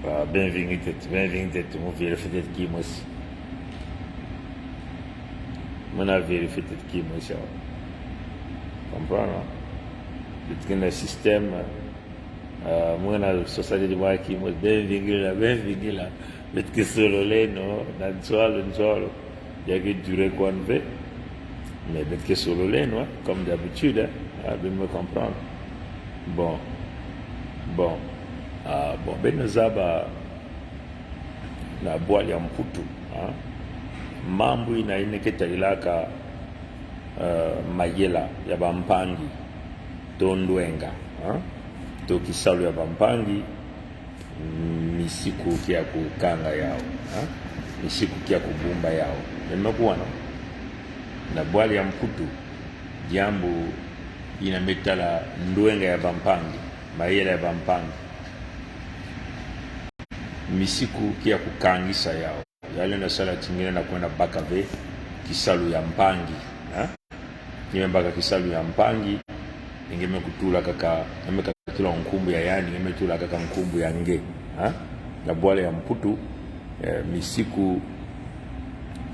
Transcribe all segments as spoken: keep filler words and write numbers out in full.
Ah, benvenu, benvenu, mwin a vérifié tet ki mwin. Mwin a vérifié tet ki mwin, ah. Comprendre, hein? Betiki na système, ah, mwin a sosa tet mwin ki mwin, benvenu la, benvenu la. Betiki solo leno, na nswalo, nswalo. Ya ke duré kwan ve. Mais betiki solo leno, hein, comme d'habitude, hein. Ah, ben mwin comprendre. Bon. Bon. Ah, bon, ben nzaba na bwala ya Mputu, hein. Mambu ina ina ke talilaka, eh, mayela ya bampangi to ndwenga, hein. To kisalu ya bampangi, misiku kia kukanga yau, ha? Misiku kia kubumba yau. Nime kuwana. Na bwala ya Mputu, diambu ina me tala ndwenga ya bampangi, mayela ya bampangi. Misiku kia kukangisa yau. Yalenda sala ti ngienda na kwenda baka ve kisalu ya mpangi, ha? Nge me baka kisalu ya mpangi, nge me kutula kaka, nge me katula nkumbu ya yandi, nge me tula kaka nkumbu ya nge, ha? Na bwala ya Mputu, eh, misiku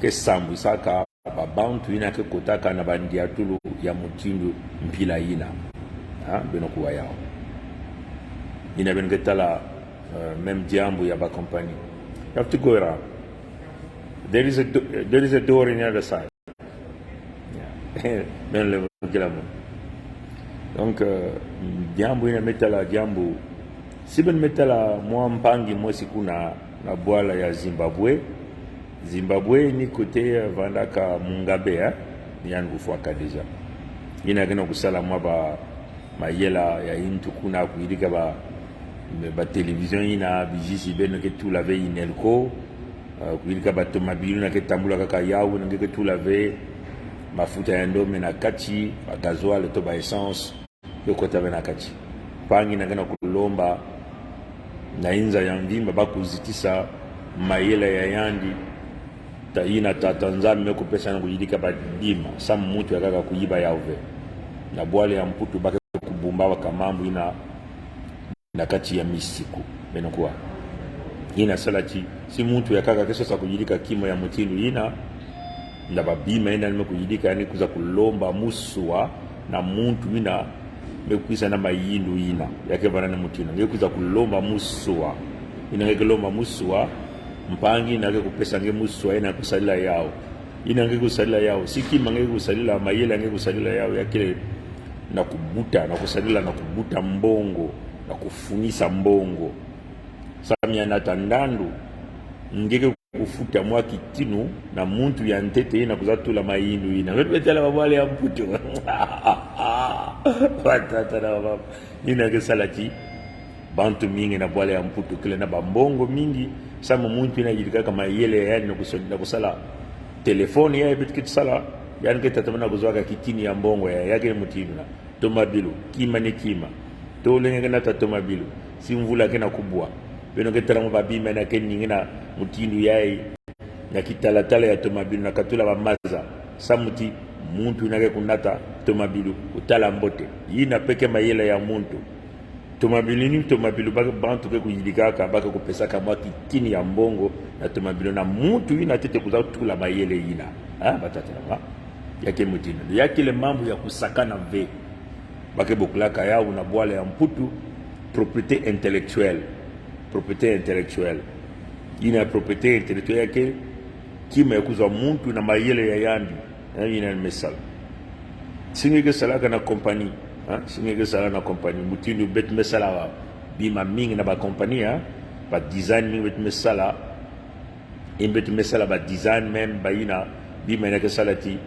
ke sambwisaka babantu ina ke kotaka na bandiatulu ya mutindu mpila ina. Ha? Beno kuwa yau. Ina ben ke tala, eh, même diambu ya ba compagnie. You have to go around. There is a do-, there is a door in the other side. Yeah. Ben le kila mo. Donc, euh, diambu ina me tala diambu. Si ben me tala mwa mpangi mwesi kuna na bwala ya Zimbabwe. Zimbabwe ni côté, euh, vandaka Mugabe, hein. Ni yandi kufwaka déjà. Ina kena kusala mwa ba mayela ya intu kuna kuyidika ba, ba télévision ina, bizisi beno ke tula ve Inelco, eh, kuyidika ba tomabilu na ke tambula kaka yau, na ke tula ve mafuta ya ndome na kati, ba gasoil to ba essence, yo kota ve na kati. Mpangi ina kena kulomba na inza ya mvimba ba kuzitisa mayela ya yandi, ta ina Tata Nzambi me kupesa na kuyidika ba bima, sa muntu yakaka kuyiba yau ve. Na bwala ya Mputu ba ke kubumba wa ka mambu ina na kati ya misiku. Beno kuwa. Ina sala ti, si muntu yakaka ke sosa kuyidika kima ya mutindu ina, na ba bima ina ni me kuyidika ni kuza kulomba muswa na muntu ina me kwisa na mayindu ina, ya ke vana ni mutindu. Nge kuza kulomba muswa. Ina nge ke lomba muswa, mpangi ina ke kupesa nge muswa ina kusalila yau. Ina nge kusalila yau. Si kima nge kusalila, mayela nge kusalila yau, ya kele na kubuta, na kusalila, na kubuta mbongo, na kufunisa mbongo. Sa mi anata ndandu, nge ke kufuta mwa kitinu na muntu ya ntete ina kuza tula mayindu ina. Beto be tala ba bwala ya Mputu. Batata na ba. Ina ke sala ti bantu mingi na bwala ya Mputu kele na ba mbongo mingi, sa mu muntu ina yidikaka mayela ya yandi na kuso-, na kusala téléphone ya beto ke sala, yandi ke tatamana kuzwaka kitinu ya mbongo ya, ya ke mutindu na tomabilu, kima ni kima. Tole nge ke nata tomabilu, si mvula kena kubwa, beno ke tala mwa ba bima ina ke ninga na mutindu yai, na kitalatala ya tomabilu, na katula ba maza, sa mu ti muntu ina ke kunata tomabilu kutala mbote. Ina peke mayela ya muntu. Tomabilu ni tomabilu ba ke, bantu ke kuyidikaka, ba ke kupesaka mwa kitinu ya mbongo na tomabilu na muntu ina tete kuza tula mayela ina. Ha, batata na ba. Ya ke mutindu. Ya kele mambu ya kusakana ve. Ba ke bokilaka yau na bwala ya Mputu propriété intellectuelle. Propriété intellectuelle. Ina propriété intellectuelle ya ke kima ya kuzwa muntu na mayela ya yandi. Eh, ina ni me sala. Si nge ke salaka na compagnie, ha? Si nge ke sala na compagnie, mutindu beto me sala wa bima mingi na ba compagnie, ha? Ba design mingi beto me sala. Ina beto me sala ba design même ba ina bima ina ke sala ti,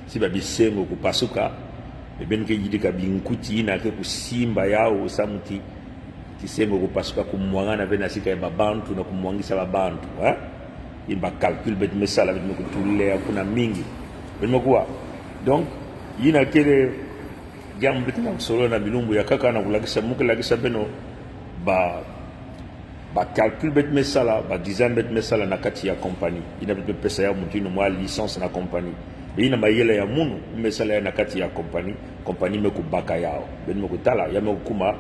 si ba bisengo kupasuka, e ben ke yidika binkuti ina ke kusimba yau sa mu ti kisengo kupasuka kumwangana ve na sika ya ba bantu na kumwangisa ba bantu, ha? Ina ba calcul beto me sala, beto me kutulila ya kuna mingi. Beno kuwa. Donc, ina kele diambu beto na kusolo na bilumbu yakaka na kulakisa, mu ke lakisa beno ba, ba calcul beto me sala, ba design beto me sala na kati ya compagnie. Ina beto me pesa ya muntu ina mwa licence na compagnie. Be ina mayela ya munu, me sala ya na kati ya compagnie, compagnie me kubaka yau. Beno me kutala, ya me kukuma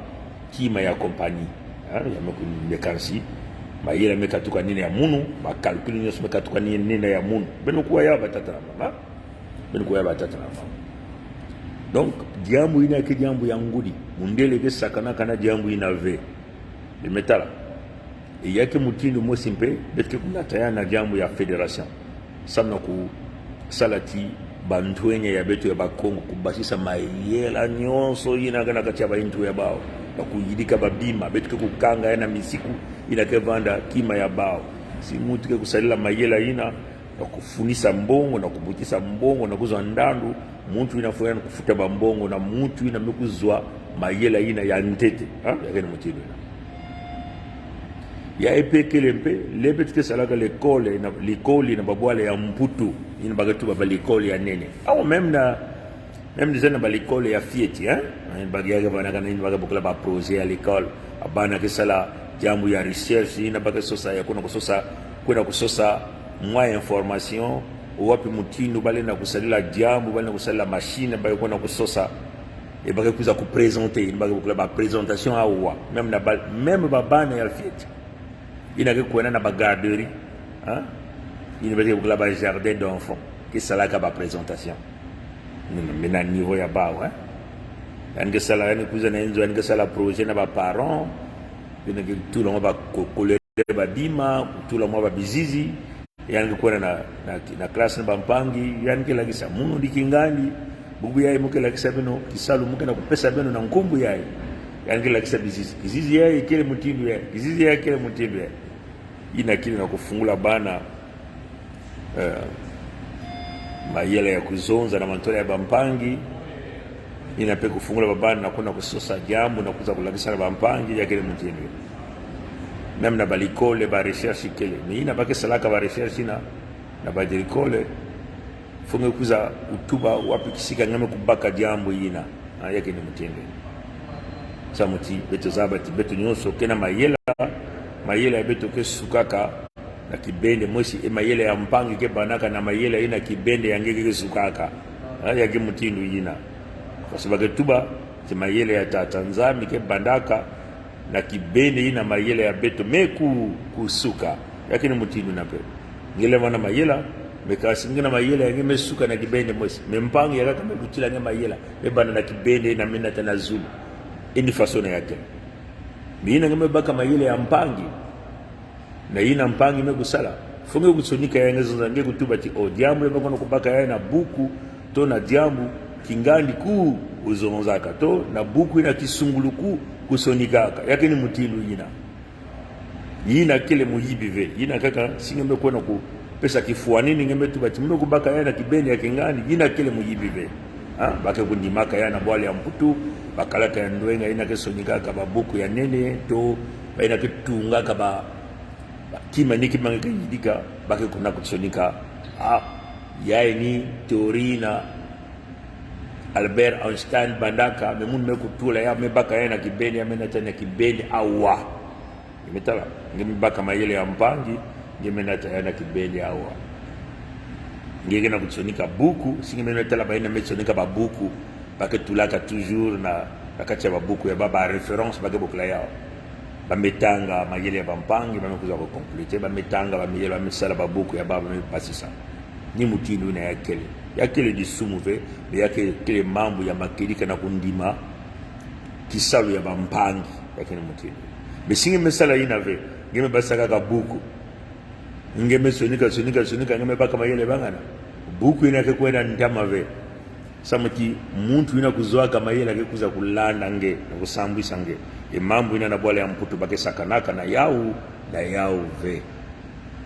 kima ya compagnie. Ha? Ya me ku-, me kansi Mayela me katuka nina ya munu, ba calcul nyonso me katuka nina, nina ya munu. Beno kuwa ya batata na mama. Beno kuwa ya batata na mama. Donc, diambu ina ke diambu ya ngudi. Mundele ke sakanaka na diambu ina ve. Beno me tala. E ya ke mutindu mosi mpe, beto ke kunata ya na diambu ya fédération. Samu na kusala ti bantwenya ya beto ya Bakongo, kubasisa mayela nyonso ina ke na kati ya baintu ya bawu. Na kuyidika babima, beto ke kukanga ya na misiku, ina ke vanda kima ya bawu. Si muntu ke kusalila mayela ina, na kufunisa mbongo, na kubutisa mbongo, na kuzwa ndandu, muntu ina fwera na kufuta bambongo, na muntu ina me kuzwa mayela ina ya ntete. Ha? Ya ke ni mutindu ina. Ya e mpe kele mpe, le beto ke salaka l'école na, likoli na babwala ya Mputu, ina ba ke tuba ba l'école ya nene. Awa même na, même déjà na ba l'école ya fioti, hein? Hein, ba ke ya ke vanaka na ina ba ke bokila ba projet ya l'école. A bana ke sala diambu ya recherche, ina ba ke sosa ya kwenda kusosa, kwenda kusosa mwa information, wapi mutindu bale na kusalila diambu, bale na kusalila machine, ba ke kwenda kusosa. E ba ke kwiza kuprésenter, ina ba ke bokila ba présentation awa. Même na ba, même ba bana ya fioti. Ina ke kwenda na ba garderie, hein? Ina ba ke bokila ba jardin d'enfants. Ke salaka ba présentation. Mina, mina niveau ya bawu, hein? Ya ni ke sala, ya ni kwiza na inzo, ya ni ke sala projet na ba parents. Ina ke tula mwa ba ko-, couleur babima, tula mwa ba bizizi. Ya ni ke kwenda na, na, na classe na bampangi, ya ni ke lakisa munu di kingandi, bubu ya mu ke lakisa beno, kisalu mu ke na kupesa beno na nkumbu ya. Ya ni ke lakisa bizizi. Kizizi ya kele mutindu ya, kizizi ya kele mutindu ya. Ina kele na kufungula bana, eh, mayela ya kuzonza na mantwala ya bampangi. Ina mpe kufungula ba bana na kwenda kusosa diambu na kwiza kulakisa na bampangi, ya kele mutindu. Même na ba l'école, ba recherche kele. Mais ina ba ke salaka ba recherche ina, na ba l'école, fo nge kwiza kutuba wapi kisika nge me kubaka diambu ina. Ah, ya ke ni mutindu. Samu ti, beto zaba ti, beto nyonso ke na mayela, mayela ya beto ke sukaka na kibende, mosi e mayela ya mpangi ke banaka na mayela ina kibende ya nge ke sukaka. Ah, ya ke mutindu ina. Parce que ba ke tuba, ti mayela ya Tata Nzambi ke banaka na kibende ina mayela ya beto me ku-, kusuka. Ya ke ni mutindu ina mpe. Nge le mwana mayela, me kasi nge na mayela ya nge me suka na kibende mosi. Me mpangi ya kaka me kutila nge mayela, me bana na kibende ina me nata na zulu. E ni façon na ya ke. Mais ina nge me baka mayela ya mpangi. Na ina mpangi me kusala. Fo nge kusonika ya nge zonza nge kutuba ti, oh, diambu le me kwenda kubaka ya na buku, to na diambu, kingandi ku kuzonzaka, to na buku ina kisungulu ku kusonikaka. Ya ke ni mutindu ina. Ina kele muyibi ve. Ina kaka, si nge me kwenda kupesa kifwani ni nge me tuba ti, me kubaka ya na kibende ya kingandi, ina kele muyibi ve. Ha? Ba ke kundimaka ya na bwala ya Mputu, ba kalaka ya ndwenga, ina ke sonikaka ba buku ya nene, to, ba ina ke tungaka ba, ba kima ni kima nge ke yidika, ba ke kwenda kusonika. Ah, ya ini théorie ina Albert Einstein bandaka, me munu me kutula ya, me baka ya na kibende, ya me nata na kibende awa. Nge me tala, nge me baka mayela ya mpangi, nge me nata ya na kibende awa. Nge ke na kusonika buku, si nge me tala ba ina me sonika ba buku, ba ke tulaka toujours na, na kati ya ba buku ya ba, ba référence ba ke bokila ya. Ba me tanga mayela ya bampangi, ba me kwiza ku compléter, ba me tanga ba mayela, ba me sala ba buku ya ba, ba me basisa. Ni mutindu ina ya kele. Ya kele disumu ve, mais ya ke-, kele mambu ya makedika na kundima kisalu ya bampangi, ya ke ni mutindu. Mais si nge me sala ina ve, nge me basaka ka buku. Nge me sonika, sonika, sonika, nge me baka mayela bangana. Buku ina ke kwenda ntama ve. Samu ti muntu ina kuzwaka mayela ke kwiza kulanda nge, na kusambwisa nge. E mambu ina na bwala ya Mputu ba ke sakanaka na yawu, na yawu ve.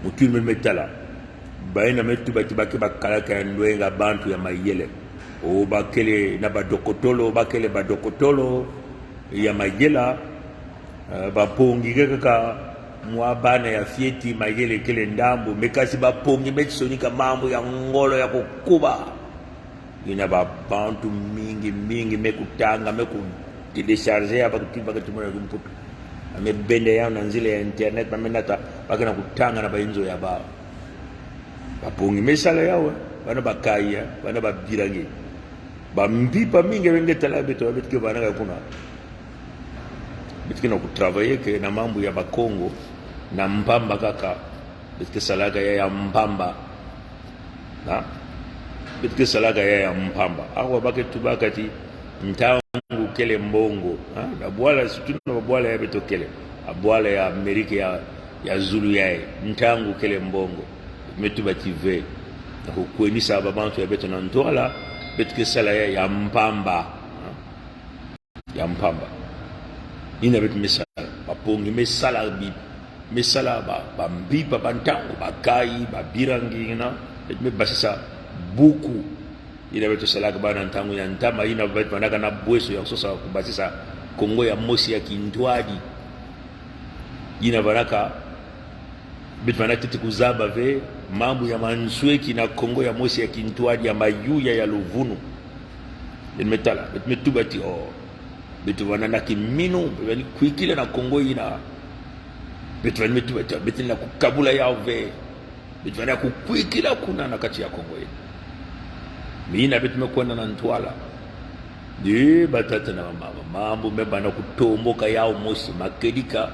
Mutindu me me tala. Ba ina me tuba ti ba ke ba kalaka ya ndwenga bantu ya mayela. O ba kele na ba dokotolo, ba kele ba dokotolo ya mayela. Eh, ba pongi ke kaka mwa bana ya fioti mayela kele ndambu. Me kasi ba pongi me sonika mambu ya ngolo ya kukuba. Ina ba bantu mingi, mingi me kutanga, me ku télécharger ya ba kuti, ba kuti mwana ku Mputu. Ba me bende ya na nzila ya internet, ba me nata, ba ke na kutanga na ba inzo ya ba. Ba pongi me sala yawu, bana ba kaya, bana ba birangi. Ba mbi ba mingi, ba nge tala beto, beto ke bana ka kuna. Beto ke na kutravailler ke na mambu ya Bakongo. Na mpamba kaka, beto ke salaka ya, ya mpamba. Na? Beto ke salaka ya, ya mpamba. Awa ba ke tubaka ti, ntangu kele mbongo. Ha? Na bwala, surtout na bwala ya beto kele. A bwala ya Amerika ya, ya zulu ya e. Ntangu kele mbongo. Beto me tuba ti ve. Na kukwenisa babantu ya beto na ntwala, beto ke sala ya, ya mpamba. Ha? Ya mpamba. Ina beto me sala. Bapongi me sala bi-, me sala ba, ba mbi ba, ba ntangu, ba kai, ba birangi, na. Beto me basisa buku. Ina beto salaka ba na ntangu ya ntama, ina beto vanaka na bweso ya kusosa kubasisa Kongo ya mosi ya kintwadi. Ina vanaka, beto vanaka tete kuzaba ve mambu ya mansweki na Kongo ya mosi ya kintwadi ya mayuya ya luvunu. Beto me tala, beto me tuba ti o. Beto vana na kiminu, beto vani kwikila na Kongo ina. Beto vani me tuba ti o, beto na kukabula ya ve. Beto vana kukwikila kuna na kati ya Kongo ina. Mi ina beto me kwenda na ntwala. Di batata na mama, mambu me bana kutomboka ya mosi, makedika.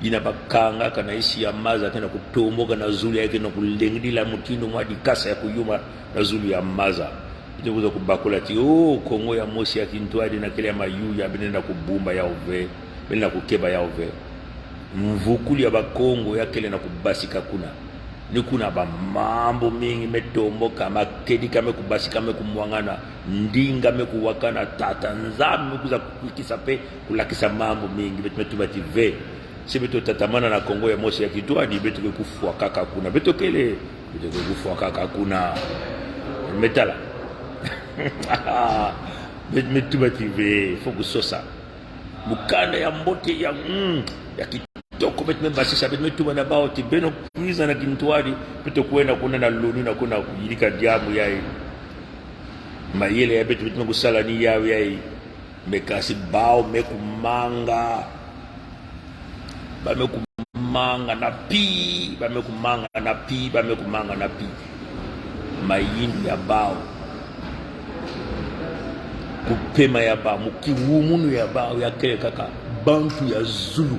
Ina bakanga kana isi ya maza kena kutomboka na zulu ya kena kulengdila mutindu mwa dikasa ya kuyuma na zulu ya maza. Beto kuza kubakula ti, o, Kongo ya mosi ya kintwadi na kele ya mayuya, bene na kubumba ya ve, bene na kukeba ya ve. Mvukuli ya Bakongo ya kele na kubasika kuna. Ni kuna ba mambu mingi me tomboka, makedika me kubasika, me kumwangana, ndinga me kuwakana, tata Nzambi me kuza kukwikisa pe, kulakisa mambu mingi, beto me tuba ti ve. Si beto tatamana na Kongo ya mosi ya kintwadi, beto ke kufwa kaka kuna. Beto kele, beto ke kufwa kaka kuna. Me tala. Beto me tuba ti ve, fo kusosa. Mukanda ya mbote ya, mm, ya kitoko beto me basisa, beto me tuba na bawu ti beno kwiza na kintwadi, beto kwenda kuna na l'ONU na kuna kuyirika diambu ya e. Mayela ya beto, beto me kusala ni ya, ya e. Me kasi bawu me kumanga. Ba me kumanga na pi, ba me kumanga na pi, ba me kumanga na pi. Mayindu ya bawu. Kupema ya bawu, mu kiwumunu ya bawu, ya kele kaka bantu ya zulu.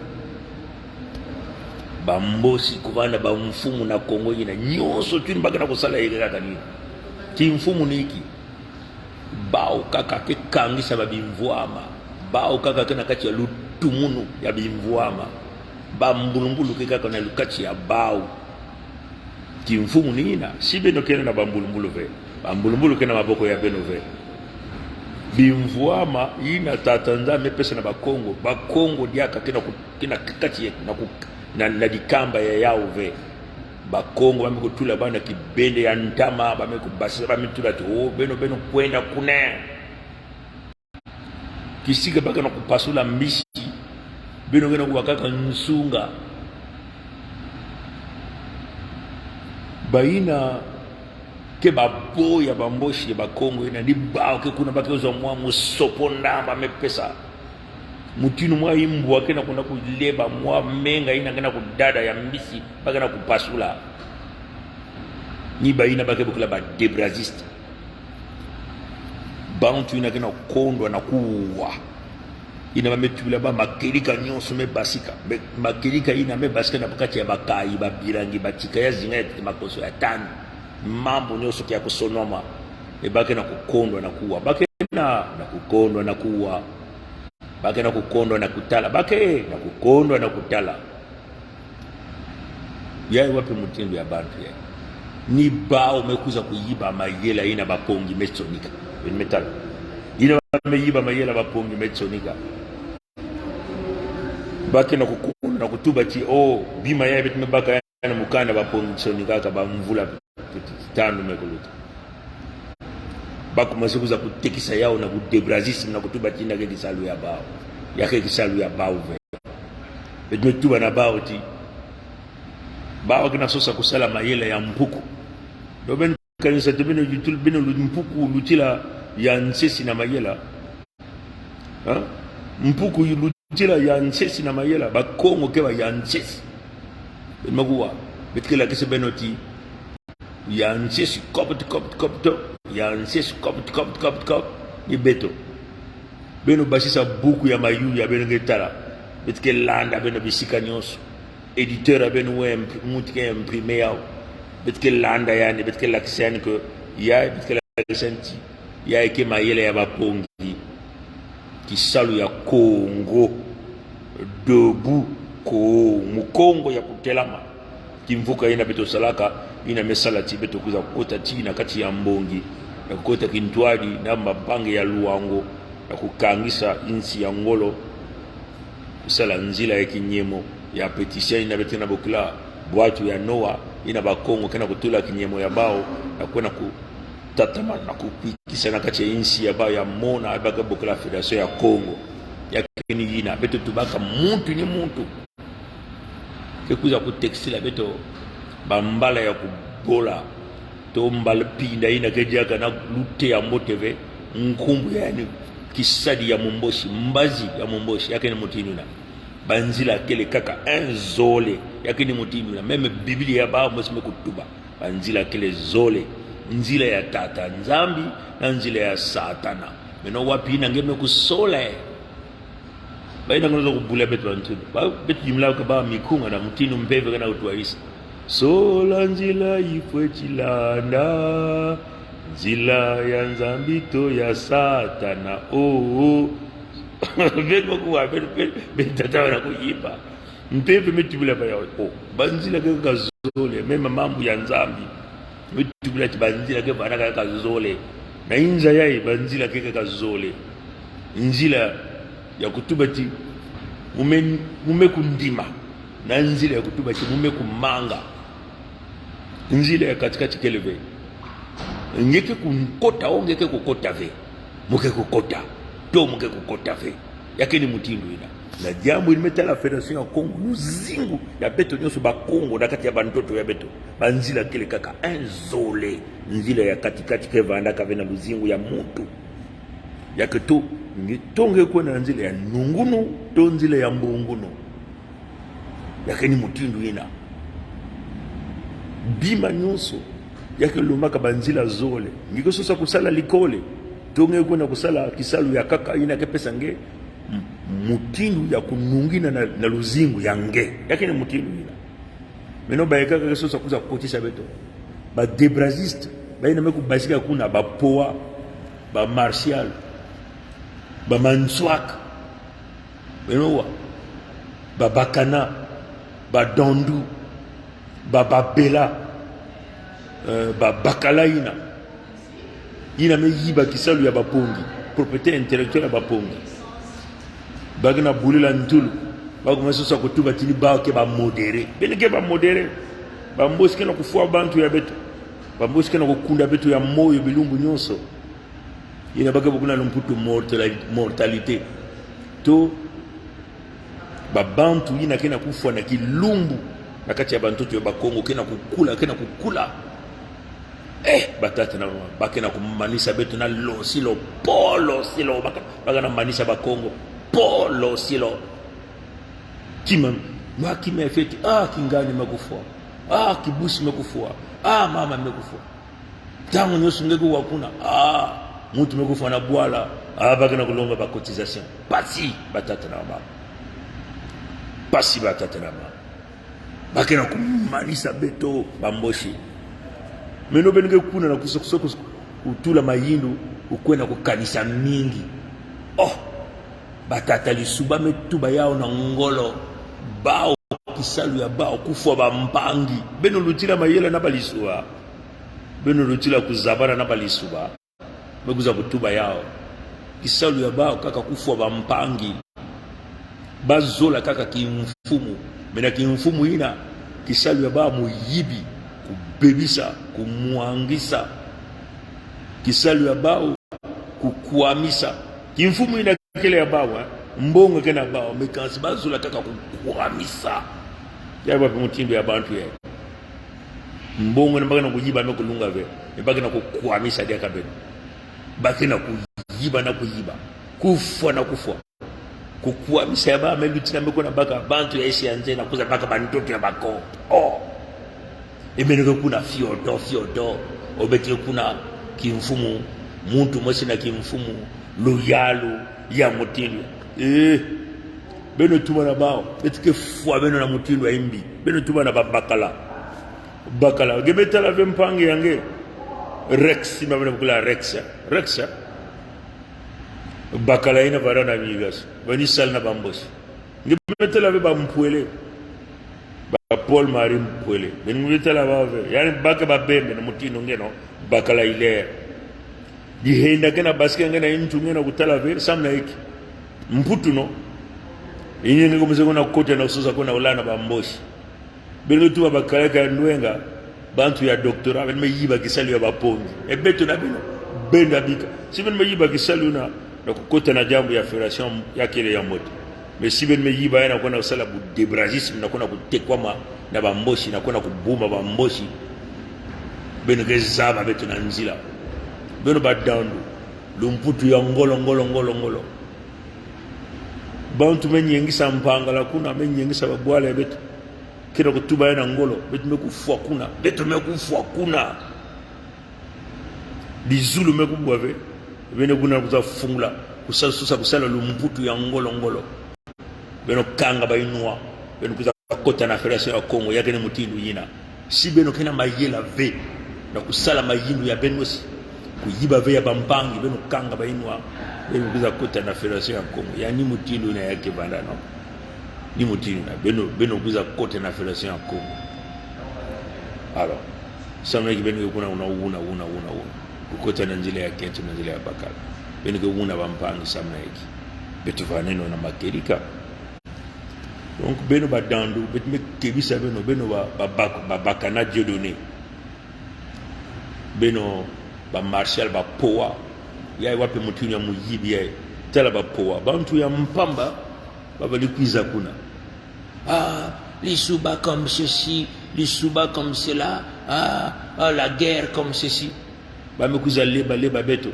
Bambosi kuvanda bamfumu na Kongo ina. Nyoso tuni ba kena kusala yeke kaka ni. Kimfumu ni ki. Bawu kaka ke kangisa ba bimvwama. Bawu kaka ke na kati ya lutumunu ya bimvwama. Bambulumbulu ke kaka na kati ya bawu. Kimfumu ni ina, si beno kena na bambulumbulu ve. Bambulumbulu ke na maboko ya beno ve. Bimvwama ina tata Nzambi me pesa na Bakongo. Bakongo diaka ke na ku-, ke na kati ya, na ku-, na, na dikamba ya yawu ve. Bakongo ba me kutula ba na kibende ya ntama, ba me kubasisa, ba me tula ti, o, beno, beno kwenda kuna. Kisika ba kena kupasula mbisi, beno kena kuwa kaka nsunga. Ba ina ke babo ya Bambosi ya Bakongo ina, ni bawu ke kuna ba ke zwa mwa musopo nda ba me pesa. Mutinu mwa imbwa kena kuna kuleba mwa menga ina kena kudada ya mbisi ba kena kupasula. Ni ba ina ba ke bokila ba Debrazziste. Bantu ina kena kondwa na kuwa. Ina ba me tula ba makedika nyoso me basika. Me-, makedika ina me basika na kati ya bakayi, babirangi, batika ya zinga ya tete makoso ya tani. Mambu nyoso ke ya kusonoma. E ba kena kukondwa na kuwa. Ba kena na kukondwa na kuwa. Ba kena kukondwa na kutala. Ba kena kukondwa na kutala. Ya e wapi mutindu ya bantu ya? Ni bawu me kuza kuyiba mayela ina Bapongi me sonika. Beno me tala. Ina ba me yiba mayela Bapongi me sonika. Ba kena kukondwa na kutuba ti, o, bima ya beto me baka ya na mukanda Bapongi sonika ka ba mvula tanu me kuluta. Ba kumase kuza kutekisa yawu na ku Debrazziste na kutuba ti ina ke kisalu ya bawu. Ya ke kisalu ya bawu ve. Beto me tuba na bawu ti, bawu kena sosa kusala mayela ya mpuku. Do beno kanisa ti beno lutul-, beno lut-, mpuku lutila ya nsesi na mayela. Ha? Mpuku lutila ya nsesi na mayela. Bakongo ke ba ya nsesi. Beno me kuwa. Beto ke lakisa beno ti ya nsesi, kopot, kopot, kopot. Ya nsesi, kopot, kopot, kopot, kopot. Ni beto. Beno basisa buku ya mayuya, beno ke tala. Beto ke landa beno bisika nyoso. éditeur a beno, imp-, muntu ke imprimer yaw. Beto ke landa yani, beto ke lakisa yani ke, ya, beto ke lakisa yani ti. Ya ke mayela ya Bapongi. Kisalu ya Kongo. Debout Ko-, Mukongo ya kutelama. Kimvuka ina beto salaka, ina me sala ti beto kwiza kukota ti na kati ya mbongi, na kukota kintwadi na mabanga ya Luango, na kukangisa insi ya ngolo, kusala nzila ya kinyemo, ya pétition ina beto kena bokila bwatu ya Noa, ina Bakongo kena kutula kinyemo ya baw, na kwena kutatamana na kukwikisa na kati ya insi ya baw ya mona, ba ke bokila Fédération ya Kongo. Ya kini ina, beto tubaka muntu ni muntu ke kwiza kutekisila beto bambala ya kubola, to mbala pinda ina ke diaka na lute ya mbote ve, nkumbu yani kisadi ya Mumbosi, mbazi ya Mumbosi, ya kini mutindu ina. Banzila kele kaka un zole, ya kini mutindu ina. Même Biblia ya baw mosi me kutuba. Banzila kele zole. Nzila ya Tata Nzambi, na nzila ya Satana. Meno wapi ina nge me kusola. Ba ina ngono kubula beto bantu. Ba beto jimla ke ba mikunga na mutindu mpeve kena kutwarisa. Sola nzila ifweti landa, nzila ya Nzambi to ya Satana. Oh, oh. Beto kuwa, beto, beto, beto tata wana kuyiba. Mpeve me tubila ba ya, oh, banzila ke kazole, même mambu ya Nzambi. Me tubila ti banzila ke bana ka kazole. Na inza ya banzila ke kazole. Nzila ya kutuba ti mu me, mu me kundima. Na nzila ya kutuba ti mu me kumanga. Nzila ya katikati kele ve. Nge ke kukota, o nge ke kukota ve. Mu ke kukota. To mu ke kukota ve. Ya kini mutindu ina. Na diambu ini me tala Fédération ya Kongo, luzingu ya beto nyonso Bakongo, na kati ya bantoto ya beto. Banzila kele kaka un zole. Nzila ya katikati ke vandaka ve na luzingu ya muntu. Ya ke to, nge to nge kwena nzila ya nungunu, to nzila ya mbungunu. Ya kini mutindu ina. Bima nyonso, ya ke lombaka banzila zole. Nge ke sosa kusala likole. To nge kwena kusala kisalu ya kaka ina ke pesa nge m-, mutindu ya kunungina na, na luzingu ya nge. Ya kini mutindu ina. Meno ba ya kaka ke sosa kwiza kotisa beto. Ba Debraziste, ba ina me kubasika kuna, ba Poa, ba Martial, ba Mansuak. Beno wa. Ba Bakana, ba Dandu, ba Babela, euh, ba Bakala ina. Ina me yiba kisalu ya Bapongi, propriété intellectuelle ya Bapongi. Ba kena bulila ntulu, ba kuma sosa kutuba ti ni ba ke ba modéré. Beno ke ba modéré. Bambosi kena kufwa bantu ya beto. Bambosi kena kukunda beto ya moyo bilumbu nyonso. Ina ba ke bokila na mputu mortali-, mortalité. To, babantu ina kena kufwa na kilumbu, na kati ya bantoto ya Bakongo, kena kukula, kena kukula. Eh, batata na mama, ba kena kumanisa beto na losilo, po losilo, ba ke-, ba kena manisa Bakongo, po losilo. Kima, mwa kima feti, ah, kingani me kufwa, ah, kibusi me kufwa, ah, mama me kufwa. Ntangu nyonso nge kuwa kuna, ah, muntu me kufwa na bwala, ah, ba kena kulonga ba cotisation. Pasi, batata na mama. Pasi, batata na mama. Ba kena kumanisa beto, Bambosi. Meno beno ke kuna na kuso, kuso, kuso, kutula mayindu, kukwena kukanisa mingi. Oh, batata Lissouba, me tuba yaw na ngolo. Baw, kisalu ya baw kufwa bampangi. Beno lutila mayela na ba Lissouba. Beno lutila kuzabana na ba Lissouba. Me kwiza kutuba yaw. Kisalu ya baw kaka kufwa bampangi. Ba zola kaka kimfumu. Me na kimfumu ina, kisalu ya baw muyibi, kubebisa, kumwangisa. Kisalu ya baw kukwamisa. Kimfumu ina kele ya baw, eh? Mbongo kena baw, me kansi ba zola kaka kukwamisa. Ya ba pe mutindu ya bantu ya. Mbongo ni ba kena kuyiba me kulunga ve. Ni ba kena kukwamisa diaka beno. Ba kena kuyiba na kuyiba. Kufwa na kufwa. Kukwamisa ya baw me lutila me kuna baka bantu ya isi ya nze na kwiza baka bantoto ya Bakongo. Oh. E beno ke kuna fioto, fioto. O beto ke kuna kimfumu, muntu mosi na kimfumu, luyalu, ya mutindu. Eh. Beno tuba na baw, beto ke fwa beno na mutindu ya imbi. Beno tuba na ba bakala. Bakala. Ge me tala ve mpangi yange. Rex, ima beno bukula Rex. Rex. Bakala ina vara na migas. Bani sal na bambos. Ge me tala ve ba mpwele. Ba Paul Marie Mpwele. Beno me tala baw ve. Yani baka ba bembe na mutindu ngeno. Bakala ile. Di henda kena basike ngena intu ngena kutala ve, sam na iki. Mputu no. Inye nge kumse kuna kote na usosa kuna ulana bambos. Beno tuba bakala ka ndwenga, bantu ya doctorat, beno me yiba kisalu ya bapongi. E beto na beno, beno abika. Si beno me yiba kisalu na, na kukota na jambu ya fédération ya kele ya mbote. Mais si beno me yiba ya na kuna usala bu débrazisme, na kuna kutekwama na bambosi, na kuna kubuma bambosi. Beno ke zaba beto na nzila. Beno ba dandu. Lumputu ya ngolo, ngolo, ngolo, ngolo. Bantu me nyengisa Mpangala kuna, me nyengisa babwala ya beto. Kira kutuba ya na ngolo, beto me kufwa kuna, beto me kufwa kuna. Di Zulu me kubwa ve, beno kuna kuza fungula, kusa susa kusala lumputu ya ngolo ngolo. Beno kanga ba inwa, beno kuza kota na fédération ya Kongo, ya kene mutindu yina. Si beno kena mayela ve, na kusala mayindu ya beno si, kuyiba ve ya bampangi, beno kanga ba inwa, beno kuza kota na fédération ya Kongo. Ya ni mutindu yina ya kevanda no. Ni mutindu yina, beno, beno kuza kota na fédération ya Kongo. Alors, samna ki beno ke kuna una, una, una, una, una. Kukota na nzila ya kento, na nzila ya bakala. Beno ke una bampangi samna iki. Beto vaneno na makedika. Donc, beno ba dandu, beto me kebisa beno, beno ba, ba, ba, ba, bakana Dieudonné. Beno ba Martial, ba Poa. Ya wapi mutindu ya muyibi ya. Tala ba Poa. Bantu ya mpamba, ba ba likwiza kuna. Ah, Lissouba comme ceci, Lissouba comme cela, ah, ah, la guerre comme ceci. Ba me kuza leba leba beto.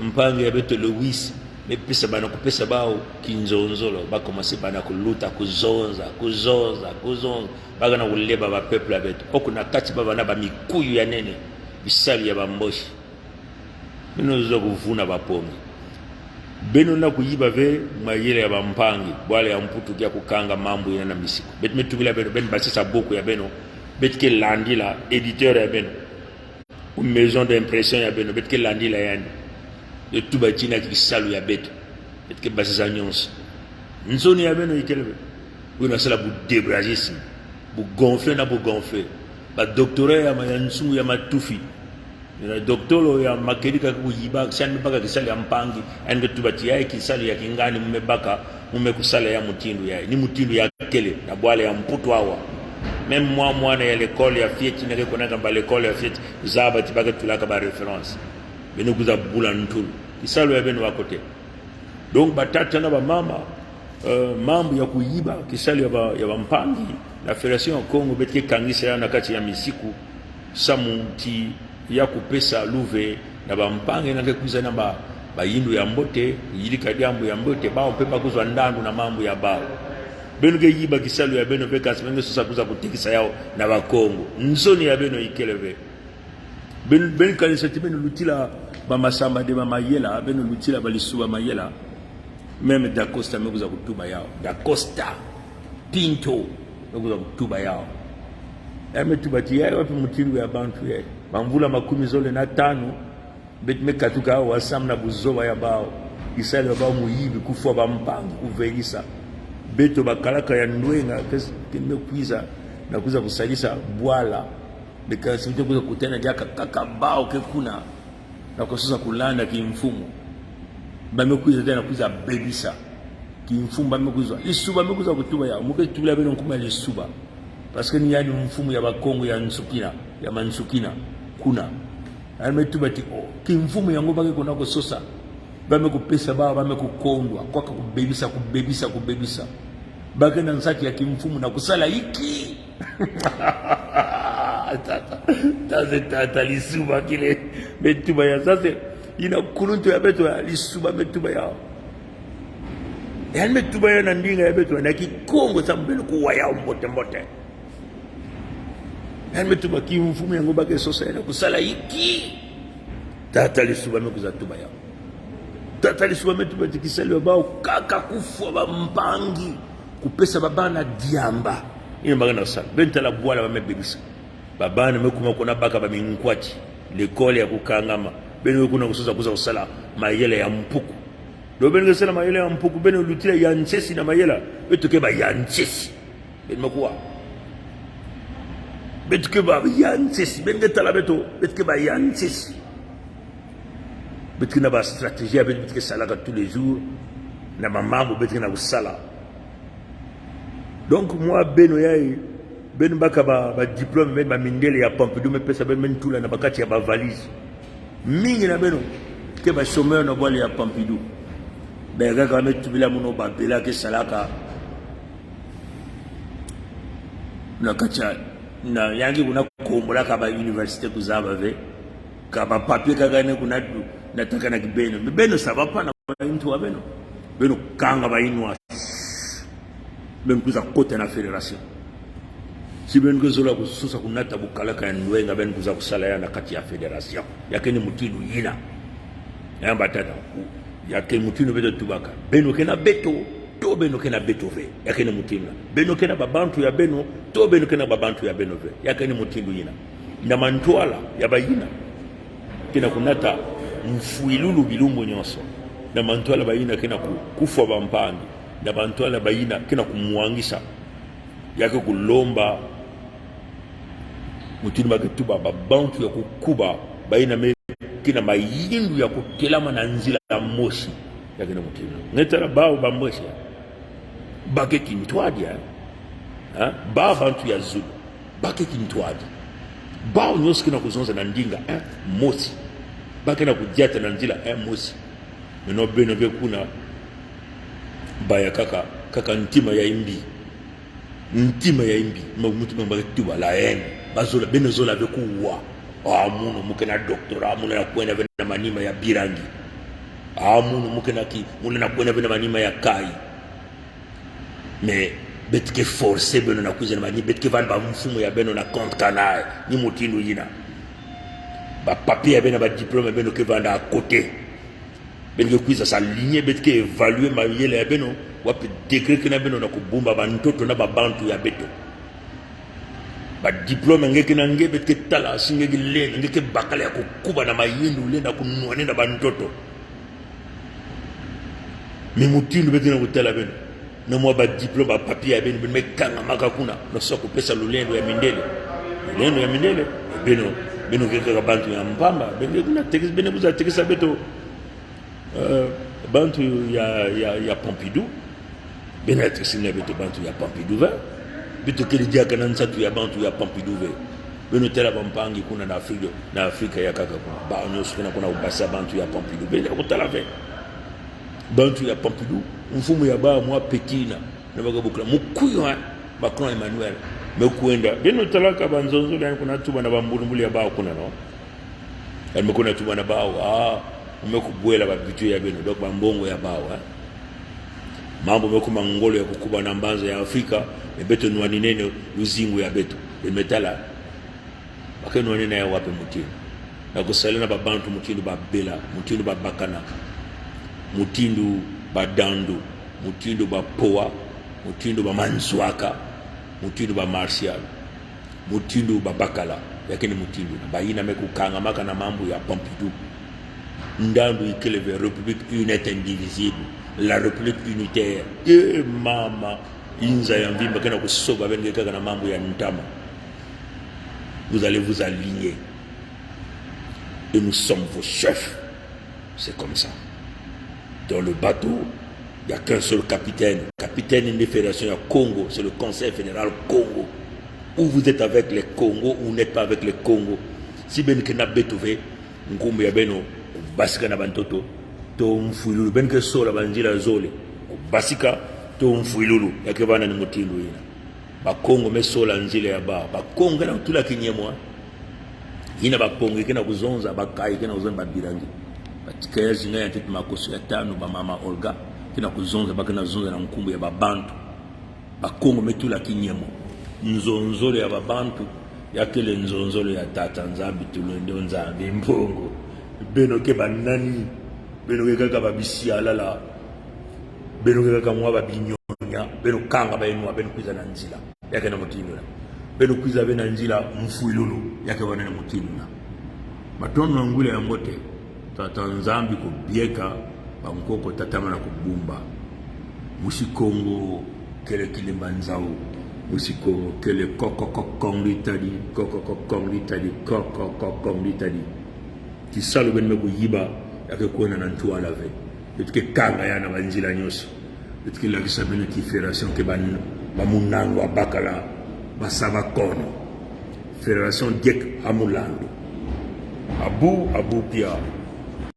Mpangi ya beto Louis, me pesa bana kupesa baw, kinzonzolo, ba commencer bana kuluta, kuzonza, kuzonza, kuzonza. Ba gana kuleba ba peuple ya beto. Oko na kati ba bana ba mikuyu ya nene, bisalu ya bambosi. Beno zo kuvuna bapongi. Beno na kuyiba ve mayela ya bampangi, bwala ya mputu kia kukanga mambu yina na misiku. Beto me tubila beno, beno basisa buku ya beno, beto ke landila éditeur ya beno. Ou maison d'impression ya beno, beto ke landila yani. Beto tuba tina kisalu ya beto. Beto ke basisa nyonso. Nsoni ya beno ikele ve. Beno sala bu débrazisme. Bu gonfler na bu gonfler. Ba doctorat ya ma ya nsungu ya matufi. Yina docteur ya makedika kuyiba, sani baka kisalu ya mpangi. Andi tuba ti ya kisalu ya kingani mu me baka, mu me kusala ya mutindu ya. Ni mutindu ya kele, na bwala ya mputu awa. Même mwa mwana ya l'école ya fioti, na ke kona kamba l'école ya fioti, zaba ti ba ke tulaka ba référence. Beno kuza bula ntulu. Kisalu ya beno wa kote. Donc, batata na bamama, euh, mambu ya kuyiba, kisalu ya ba, ya bampangi, na fédération ya Kongo, beto ke kangisa ya na kati ya misiku, samu ti ya kupesa luve na bampangi na ke kwiza na ba, bayindu ya mbote, yilika diambu ya mbote, baw mpe ba kuzwa ndandu na mambu ya baw. Beno ke yiba kisalu ya beno ve kasi beno ke sosa kuza kutekisa yaw na Bakongo. Nsoni ya beno ikele ve. Beno, beno kanisa ti beno lutila ba Massamba Débat mayela, beno lutila ba Lissouba mayela. Même Da Costa me kuza kutuba yaw. Da Costa. Pinto. Me kuza kutuba yaw. Ya me tuba ti ya, wapi mutindu ya bantu ya. Bamvula makumi zole na tanu. Beto me katuka wa sam na buzoba ya baw. Kisalu ya baw muyibi, kufwa bampangi, kuvelisa. Beto bakalaka ya ndwenga, kes-, ken me kwiza, na kuza kusalisa bwala. Beka si beto kuza kutena diaka kaka baw ke kuna. Na kusosa kulanda kimfumu. Ba me kwiza tena kuza bebisa. Kimfumu ba me kuzwa. Lissouba me kuza kutuba yaw. Mu ke tubila beno nkuma Lissouba. Parce que ni yani mfumu ya Bakongo ya Nsukina, ya Mansukina, kuna. Ya me tuba ti, oh, kimfumu yango ba ke kona kusosa. Ba me kupesa baw, ba me kukondwa. Kwaka kubebisa, kubebisa, kubebisa. Ba ke na nsatu ya kimfumu na kusala iki. Tata, tata, tata, Lissouba kile. Me tuba yaw, sasa, ina kuluntu ya beto ya, Lissouba me tuba yaw. Ya me tuba yaw na ndinga ya beto, na Kikongo samu beno kuwa yaw mbote mbote. Ya me tuba kimfumu yango ba ke sosa ya na kusala iki. Tata Lissouba me kuza tuba yaw. Tata Lissu ba me tuba ti kisalu ya bawu kaka kufwa bampangi, kupesa babana diamba. Ino ba kena sala. Beno tala bwala ba me begisa. Babana me kuma kuna baka ba minkwati. Lekol ya kukangama. Beno kuna kusosa kuza kusala mayela ya mpuku. Do beno ke sala mayela ya mpuku, beno lutila ya nsesi na mayela. Beto ke ba ya nsesi. Beno me kuwa. Beto ke ba ya nsesi. Beno ke tala beto. Beto ke ba ya nsesi. Beto kena ba stratégie ya beto, beto ke salaka tous les jours. Na mamambu beto kena kusala. Donc, mwa beno yayi, beno baka ba, ba diplôme, beno ba mindele ya Pompidou, me pesa beno, beno tula na ba kati ya ba valise. Mingi na beno ke ba chômeur na bwala ya Pompidou. Be kaka me tubila muna ba bela ke salaka na kati ya, na yangi kuna kombola ka ba université kuzaba ve. Ka ba papier kaka ne kuna du, na takana ki beno. Mais beno, ça va pas na ba into wa beno. Beno kanga ba inwa. Beno kuza kota na fédération. Si beno ke zola kusosa kunata bukalaka ya ndwenga, beno kuza kusala ya na kati ya fédération. Ya kena mutindu yina. Ya ba tata. Ya kena mutindu beto tubaka. Beno kena beto. To beno kena beto ve. Ya kena mutindu yina. Beno kena ba bantu ya beno. To beno kena ba bantu ya beno ve. Ya kena mutindu yina. Na mantwala ya bayina kena kunata mfwilulu bilumbu nyonso. Na mantwala bayina kena ku, kufwa bampangi. Na mantwala bayina kena kumwangisa. Ya ke kulomba mutindu ba ke tuba ba bantu ya kukuba, bayina me kena mayindu ya kutelama na nzila mosi. Ya kena mutindu. Nge tala bawu ba Mbochi ya. Ba ke kintwadi ya. Ha? Ba bantu ya zulu. Ba ke kintwadi. Bawu nyonso kena kuzonza na ndinga, eh, mosi. Ba kena kudiata na nzila, eh, mosi. Meno beno ke kuna ba ya kaka, kaka ntima ya imbi. Ntima ya imbi. Ma mutu ma ba ke tuba la haine. Ba zola, beno zola ve kuwa. Ah, munu, mu kena doctorat, munu na kwenda ve na manima ya birangi. Ah, munu, mu kena ki, munu na kwenda ve na manima ya kai. Mais beto ke forcer beno na kwiza na ba, ni beto ke vanda ba mfumu ya beno na compte canal, ni mutindu yina. Ba papier ya beno, ba diplôme ya beno ke vanda à côté. Beno ke kwiza s'aligner, beto ke évaluer mayela ya beno, wapi degré kena beno na kubumba ba ntoto na ba bantu ya beto. Ba diplôme nge kena nge, beto ke tala si nge ke lenda, nge ke bakala ya kukuba na mayindu, lenda kunwane na ba ntoto. Mais mutindu beto kena kutala beno. Na mwa ba diplôme, ba papier ya beno, beno me kangamaka kuna. Na so kupesa lulendo ya mindele. Lulendo ya mindele. Beno, beno ke kaka bantu ya mpamba. Beno ke kuna tekis, beno kuza tekisa beto. Euh, bantu ya, ya, ya Pompidou. Beno ya tekisi na beto bantu ya Pompidou ve. Beto kena diaka na nsatu ya bantu ya Pompidou ve. Beno tala bampangi kuna na Afrique, na Afrique ya kaka kuna. Bawu nyonso kena kuna kubasa bantu ya Pompidou. Beno ya kutala ve. Bantu ya Pompidou, mfumu ya bawu mwa petit na, na ba ke bokila mukuyu, hein, Macron Emmanuel. Me kwenda. Beno talaka ba nzonzolo ya kuna tuba na ba mbulumbulu ya bawu kuna, no? Kani me kuna tuba na bawu, ah, me kubwela ba budget ya beno, donc ba mbongo ya bawu, hein. Mambu me kuma ngolo ya kukuba na mbanza ya Afrika, me beto nwaninene luzingu ya beto. Beno me tala. Ba ke nwanina ya wapi mutindu? Na kusala na ba bantu mutindu ba Bella, mutindu ba Bakana, mutindu ba Dandu, mutindu ba Poa, mutindu ba Mansuaka, mutindu ba Martial, mutindu ba Bakala, ya kena mutindu. Na bayina me kukangamaka na mambu ya Pompidou. Ndandu ikele ve République une et indivisible, la République unitaire. Eh, mama, inza ya mvimba kena kusoba, beno ke kaka na mambu ya ntama. Vous allez vous aligner. Et nous sommes vos chefs. C'est comme ça. Dans le bateau, il n'y a qu'un seul capitaine. Capitaine de fédération ya Kongo, c'est le Conseil fédéral Kongo. Ou vous êtes avec les Kongo, ou vous n'êtes pas avec les Kongo. Si beno kena beto ve, nkumbu ya beno, basika na ba ntoto, to mfwilulu, beno ke sola ba nzila zole. Basika, to mfwilulu, ya ke vana ni mutindu yina. Ba Kongo me sola nzila ya bawu. Ba Kongo kena kutula kinyemo. Yina ba Kongo kena kuzonza, ba kai kena kuzonza, ba birangi. Ba tika ya zinga ya ntete makoso ya tanu, ba mama Olga. Kena kuzonza, ba kena zonza na nkumbu ya ba bantu. Ba Kongo me tula kinyemo. Nzonzolo ya ba bantu, ya kele nzonzolo ya Tata Nzambi Tulendo Nzambi Mbongo. Beno ke ba nani? Beno ke kaka babisiya lala. Beno ke kaka mwa babinyonya. Beno kanga ba enwa, beno kwiza na nzila. Yake na mutindu na. Beno kwiza bena nzila mfwilulu. Yake wana na mutindu na. Matondo na ngwila ya mbote. Tata Nzambi ko bieka, ba nkoko tatamana ko bumba. Mwisi Kongo kele Kilimbanzau. Mwisi Kongo kele koko kokong litadi, koko kokong litadi, koko kokong litadi. Tisalu ben me ko yiba, yake kwena na ntwala ve. Yotike kanga ya na banzila nyoso. Yotike lakisa beno ki fédération ke ban, ba munanwa bakala, ba saba kono. Fédération diek a mulandu. Abu, abu pia.